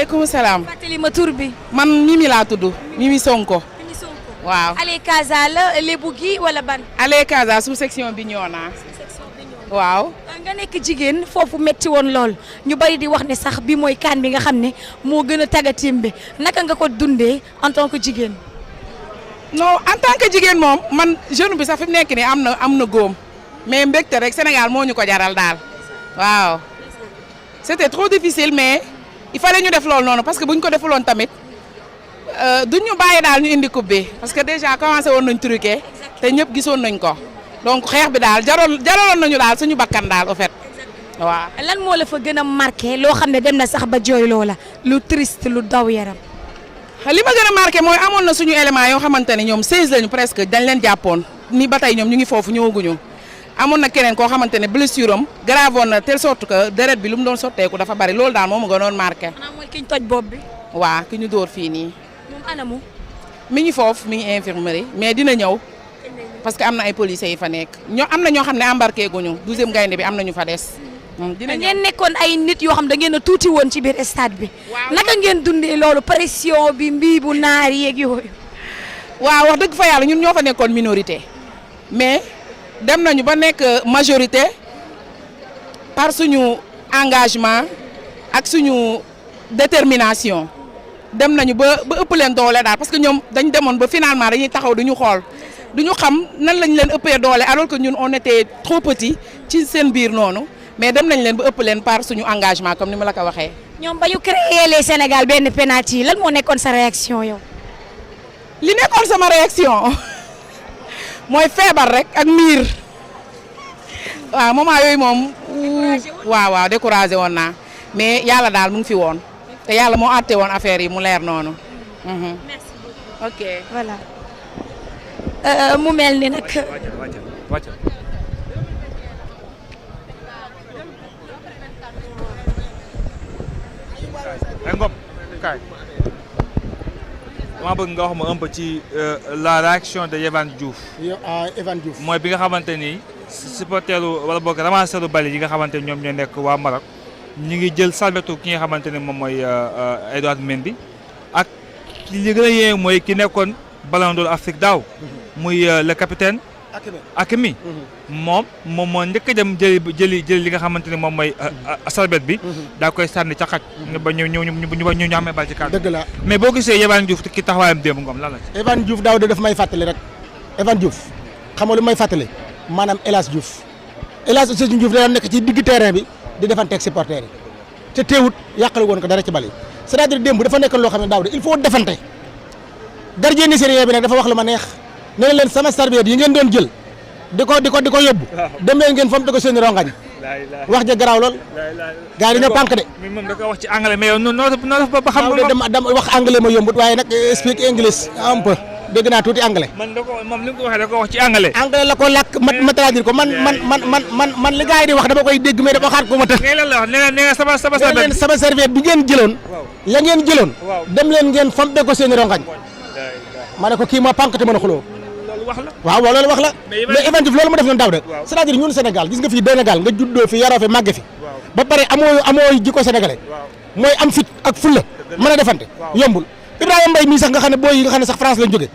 maaleykum salaam. fàttali ma tur bi. man Mimi laa tudd Mimi Sonko. Mimi Sonko. waaw. Allez Casa la Lébu gi wala ban. Allez Casa sous section Bignona. waaw. nga nekk jigéen foofu metti woon lool ñu bari di wax ne sax bi mooy kaan bi nga xam ne moo gën a tàggatim bi naka nga ko dundee en tant que jigéen. non en tant que jigéen moom man jeune bi sax fi mu nekk nii am na góom mais mbégte rek Sénégal moo ñu ko jaral daal waaw. c'était trop difficile mais il fallait ñu def loolu noonu parce que bu ñu ko defuloon tamit duñ ñu bàyyi daal ñu indi coupe bi parce que déjà commencé woon nañ truqué te ñëpp gisoon nañ ko donc xeex bi daal jaraloon nañu daal suñu bakkan daal au fait waaw. lan moo la fa gën a marqué loo xam ne dem na sax ba jooy loola lu triste lu daw yaram. li ma gën a marqué mooy amoon na suñu élément yoo xamante ne ñoom 16 lañu presque dañ leen jàppoon ni ba tey ñoom ñu ngi foofu ñëwaguñu amoon na keneen koo xamante ne blessure am grave woon na telle sorte que deret bi lu mu doon sotteeku dafa bari loolu daal moo ma gënoon marqué. xanaa mooy ki ñu toj bopp bi. waaw ki ñu dóor fii nii. moom anamu. mi ngi foofu mi ngi infirmerie mais dina ñëw parce que am na ay policiers yi fa nekk am na ñoo xam ne embarqué guñu 12e gaynde bi am na ñu fa des. dina ñëw ngeen nekkoon ay nit yoo xam da ngeen a tuuti woon ci biir stade bi. naka ngeen dundee loolu pression bi mbii bu naar yeeg yooyu. waaw wax dëgg fa yàlla ñun ñoo fa nekkoon minorité mais dem nañu ba nekk majorité par suñu engagement ak suñu détermination dem nañu ba ëpp leen doole daal parce que ñoom dañ demoon ba finalement dañuy taxaw duñu xool duñu xam nan lañ leen ëppee doole alors que ñun on était trop petit ci seen biir noonu mais dem nañ leen ba ëpp leen par suñu engagement comme ni ma la ko waxee. ñoom ba ñu créé les Sénégal benn penalty lan moo nekkoon sa réaction yow. li nekkoon sama réaction mooy feebar rek ak miir waaw moment yooyu moom waaw découragé woon naa mais yàlla daal mu ngi fi woon te yàlla moo àtte woon affaire yi mu leer noonu. merci beaucoup. ok voilà. mu mel ni nag. Ngom kaay dama bëgg nga wax ma un peu ci la réaction de Yehvan Diouf. Yehvan Diouf mooy bi nga xamante ni supporteru wala boog ramasseru bali yi nga xamante ni ñoom ñoo nekk waa Maroc ñu ngi jël salbetu ki nga xamante ne moom mooy Edouard Mendy ak li gën a yéeme mooy ki nekkoon Ballon d'Or Afrique daaw muy le capitaine Hakimi moom moo njëkk a dem jëli li nga xamante ne moom mooy salbet bi daa koy sànni ca xaj ba ñu amee bal ci kàddu. dëgg la mais boo gisee Yehvan Diouf ki taxawaayam démb Ngom lan la ci. Yehvan Diouf daaw de daf may fàttali rek Yehvan Diouf xam nga lu may fàttali maanaam El Hadj Diouf El Hadj Ousseynou Diouf da nekk ci digg terrain bi di defanteeg supporters yi te teewut yàqale woon ko dara ci bal yi c'est-à-dire démb dafa nekk loo xam ne daaw de il faut defante gardien nigérien bi nag dafa wax lu ma neex nee na leen sama serviette yi ngeen doon jël di ko yóbbu dem leen ngeen fam te ko seen rongañ wax ja garaaw lool gars yi dañoo pànk de. mais moom da ko wax ci anglais mais yow noo def ba xam nga dama wax anglais ma yombut waaye nag speak English un peu dégg naa tuuti anglais. moom li mu ko waxee da ko wax ci anglais. anglais la ko làkk ma traduire ko man li gars yi di wax dama koy dégg mais dafa xaat ko ma të. nee la wax nee nga sama serviette bi ngeen jëloon. la ngeen jëloon. dem leen ngeen fam te ko seen rongañ. ma ne ko kii moo pànk te mën a xuloo. loolu wax la waaw loolu wax la mais Yehvan Diouf loolu mu def noonu daaw de c'est-à-dire ñun Sénégal gis nga fii Sénégal nga juddoo fi yaroo fi màgge fi ba pare amoo jikko sénégalais mooy am fit ak fulla mën a defante yombul Ibrahima Mbaye mii sax nga xam ne booy yi nga xam ne sax France lañ jóge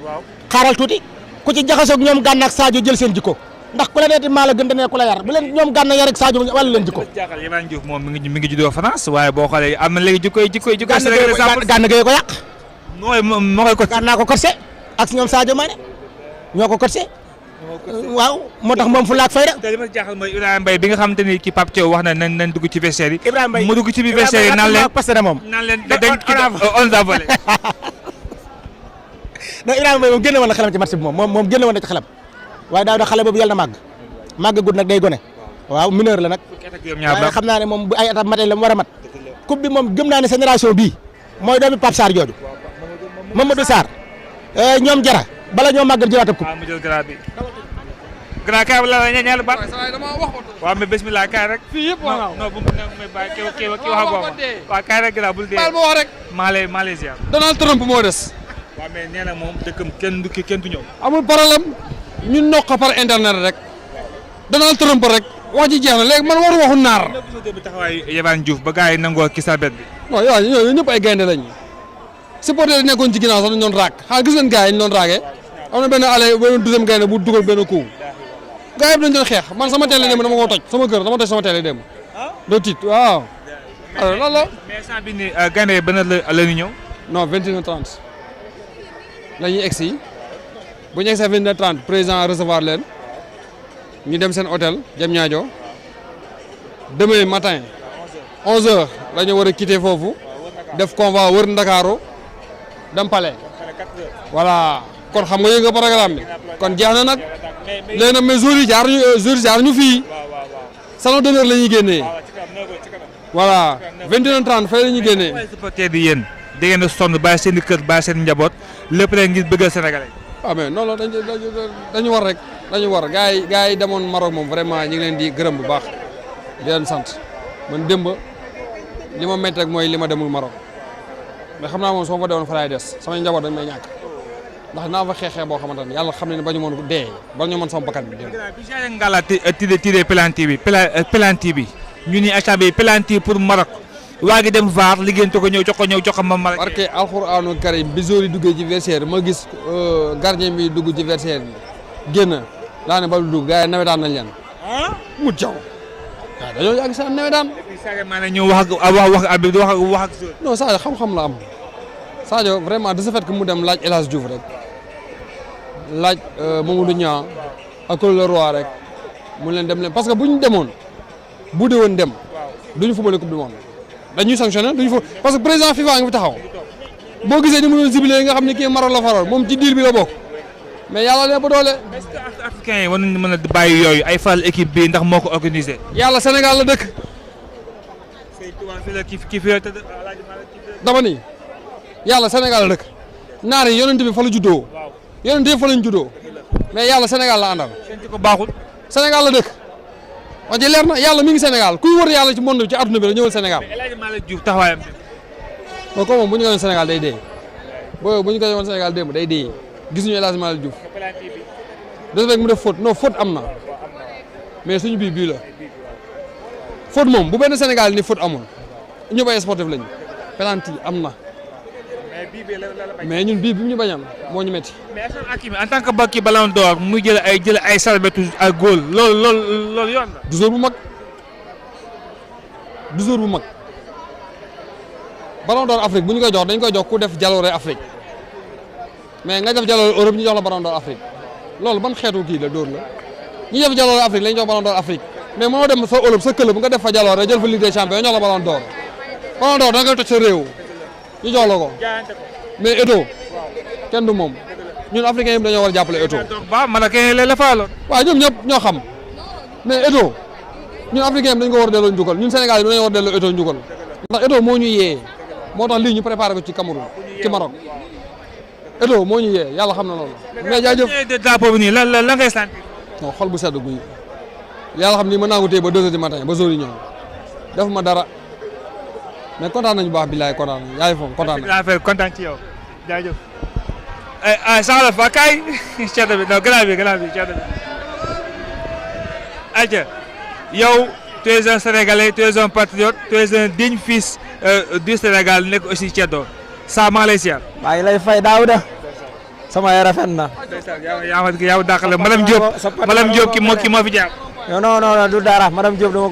xaaral tuuti ku ci jaxasoog ñoom Gana ak Sadio jël seen jikko ndax ku la neeti maa la gën dane ku la yar bu leen ñoom Gana yar ak Sadio wàllu leen jikko jaaxal Yehvan Diouf moom mi ngi juddoo France waaye boo xoolee am na léegi jikko Gana Gueye ko yàq moo koy coach Gana ko coaché ak ñoom Sadio Mané ñoo ko coaché waaw moo tax moom fu laak fayda. te li ma jaaxal mooy Ibrahima Mbaye bi nga xamante ni ki Pape Thiaw wax na nañ dugg ci vestiaire yi. Ibrahima Mbaye mu dugg ci biir vestiaire yi naan leen on a volé. non Ibrahima Mbaye moom génne woon na xelam ci match bi moom génne woon na ci xelam waaye daaw da xale boobu yàlla na màgg gudd nag day gone waaw mineur la nag waaye xam naa ne moom bu ay atam matee la mu war a mat coupe bi moom gëm naa ne génération bii mooy doomi Pape Sarr jooju Mamadou Sarr ñoom jara bala ñoo màggal jëlaat coupe mu jël grade bi grand kaay la ñaari baat waaw mais bismillah kaay rek fii yëpp waaw non bu may bàyyi kii wax ak waaw kaay rek grand bul dee baal ma wax rek Malaysia Donald Trump moo des waaw mais nee na moom dëkkam kenn du ñëw amul problème ñun nokk par internet rek Donald Trump rek wax ji jeex na léegi man waru waxu naar. bi taxawaay Yehvan Diouf ba gars yi nangoo ki sabet bi. non yow ñooñu ñëpp ay gaynde lañu supporter yi nekkoon ci ginnaaw sax dañu doon raak xanaa gis ngeen gars yi ñu doon raakee am na benn allé benn deuxième gaynde bu dugal benn coup gars yi dañu doon xeex man sama télé dem dama ko toj sama kër dama toj sama télé dem doo tiit waaw. alors lan la. mais instant bi nii gaynde yi benn la ñu ñëw. non 21h30 la ñuy egsi bu ñu egsee 21h30 président recevoir leen ñu dem seen hôtel Diamniadio demain matin 11h la ñu war a quitter foofu def convoi wër Ndakaaru dem Palais voilà kon xam nga yëg nga programme bi kon jeex na nag léegi nag mais jours yi jaar ñu fii salon d'honneur la ñuy génnee voilà 21h30 fay la ñuy génnee. supporter di yéen da ngeen a sonn bàyyi seen i kër bàyyi seen njaboot lépp rek ngir bëggal Sénégalais. waaw mais non non dañu war rek dañu war gars yi demoon Maroc moom vraiment ñu ngi leen di gërëm bu baax di leen sant man démb li ma métti rek mooy li ma demul Maroc mais xam naa moom soo fa demoon fa laay des samay njaboot dañ may ñàkk ndax naa fa xeexee boo xamante ne yàlla xam ne ba ñu mën dee ba ñu mën sama bakkan bi dem. bi Jean Ngalla tiré penalty bi ñu ni instant bi penalty pour Maroc waa ngi dem VAR liggéeyante ko ñëw jox ko Maroc. parce que alxuraanu karim bi jour yi duggee ci vestiaire ma gis gardien bi dugg ci vestiaire bi génn laa ne ba du dugg gars yi nawetaan nañ leen. mu jaw waaw dañoo yàgg sa nawetaan. Sadio Mané ñëw wax ak wax ak non Sadio xam-xam la am Sadio vraiment de ce fait que mu dem laaj El Hadj Diouf rek laaj Mamadou Niang ak le roi rek mu leen dem leen parce que bu ñu demoon bu dee woon dem duñu football coupe du monde dañuy sanctionné duñu fa parce que président FIFA nga fi taxaw boo gisee ni mu doon ciblé nga xam ne kii Maroc la faral moom ci diir bi la bokk mais yàlla ne ba doole. est-ce que africains yi war nañu mën a bàyyi yooyu ay faral équipe bi ndax moo ko organisé. yàlla Sénégal la dëkk. dama ni yàlla Sénégal la dëkk naar yi yonent bi fa la juddoo yonent yi fa lañ juddoo mais yàlla Sénégal la àndal. ko baaxul. Sénégal la dëkk wax ji leer na yàlla mi ngi Sénégal kuy wër yàlla ci monde bi ci adduna bi la ñëwal Sénégal. mais El Hadj Malick Diouf taxawaayam. non comme moom bu ñu ko yoon Sénégal day dee booy bu ñu ko yoon Sénégal démb day dee gisuñu El Hadj Malick Diouf des rek mu def faute non faute am na mais suñu bii la faute moom bu benn Sénégal ni faute amul ñëpp ay sportif lañu penalty am na mais ñun bii bi ñu bañal moo ñu métti. mais est-ce que Hakimi en tant que bakki ballon d'or muy jël ay salbetu ak góol loolu yoon la. du jour bu mag du jour bu mag ballon d'or Afrique bu ñu koy jox dañ koy jox ku def jaloore Afrique mais nga def jaloore Europe ñu jox la ballon d'or Afrique loolu ban xeetu kii la dóor la ñi def jaloore Afrique lañ jox ballon d'or Afrique mais mënoo dem sa Europe sa club nga def fa jaloore jël fa Ligue des champions ñu jox la ballon d'or da nga koy toj sa réew ñu jox la ko mais Eto'o kenn du moom ñun africains yi dañoo war a jàppale Eto'o. waaw ñoom ñëpp ñoo xam mais Eto'o ñun africains yi dañ ko war a delloo njukkal ñun Sénégal yi dañoo war a delloo Eto'o njukkal ndax Eto'o moo ñu yee moo tax lii ñu préparé ko ci Cameroun ci Maroc Eto'o moo ñu yee yàlla xam na loolu. mais jaajëf drapeau bi nii lan ngay sant. non xol bu sedd guy yàlla xam ni mën naa ko téye ba 2h du matin ba jour yi ñëw def ma dara mais kontaan nañu bu baax billaay kontaan nañu yaay foofu kontaan nañu. kontaan ci yow jaajëf. Saxla Fa kaay cedd bi non grand bi cedd bi. ayca yow tu es un Sénégalais tu es un patriote tu es un digne fils du Sénégal nekk aussi ceddo saa maa lay siyaar. maa ngi lay fay Daouda sama yaram rafet na. yaa ma dàqale madame Diop ki moo fi jaar. non du dara madame Diop dama ko